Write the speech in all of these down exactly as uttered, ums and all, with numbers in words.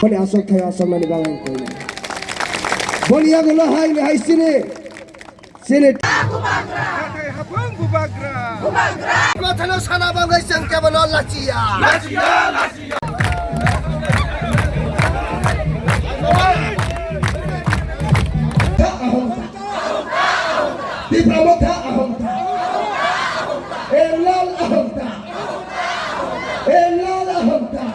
Boni aswk thai aswk nani bagwi ang koinai. Boni yago no hai ni hai sini. Sini. Nathai hapung bubagra. Mathano sana bagwi chwng kebono lachiya. Tipra Motha ahomtha. Elal ahomtha. Elal ahomtha.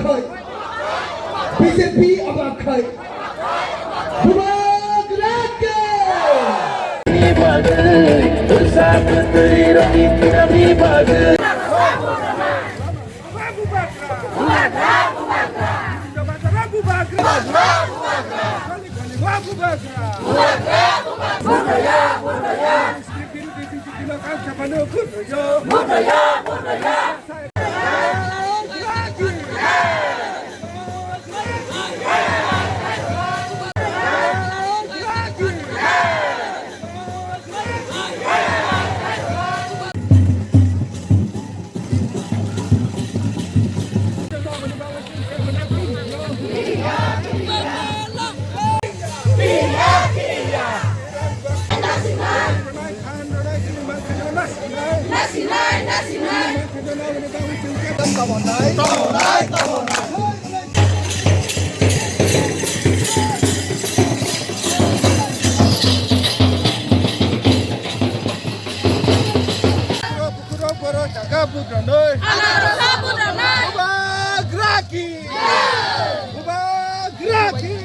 Khai. B J P aba khai. Bubagra ke. Ni bagwi, usap twi rani tirani bagwi. Bukurok borok jaga budranoi. Bubagra ki. Bubagra ki.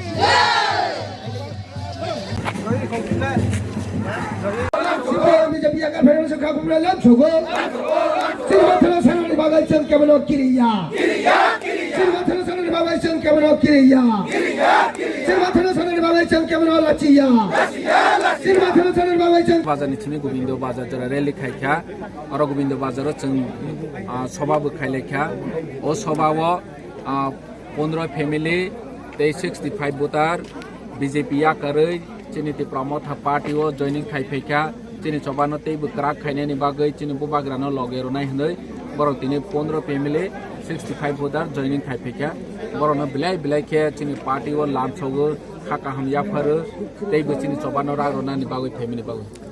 B J P yakarphainani swkha bubagra lamsogo. Chini mathano sanani bagwi chwng kebono kiriya. Chini mathano sanani bagwi chwng kebono kiriya. Chini mathano sanani bagwi chwng kebono lachiya. Chini mathano sanani bagwi chwng. Bazarni simi Gobindo Bazar jora rally khaikha. Oro Gobindo Bazaro chwng, ah, soba bo khailaikha. O soba o, ah, pondro family tei sixty five voter B J P yakarwi chini Tipra Motha party o joining khai phaikha. Chini chobano teibo kwrak khainani bagwi chini bubagrano loge rwnai hwnwi borok tini pondro family sixty five voter joining khai phaikha. Borokno belai belai khe chini party o lamsogo, kha kaham yapharo teibo chini chobano rak rwnani bagwi phaimani bagwi.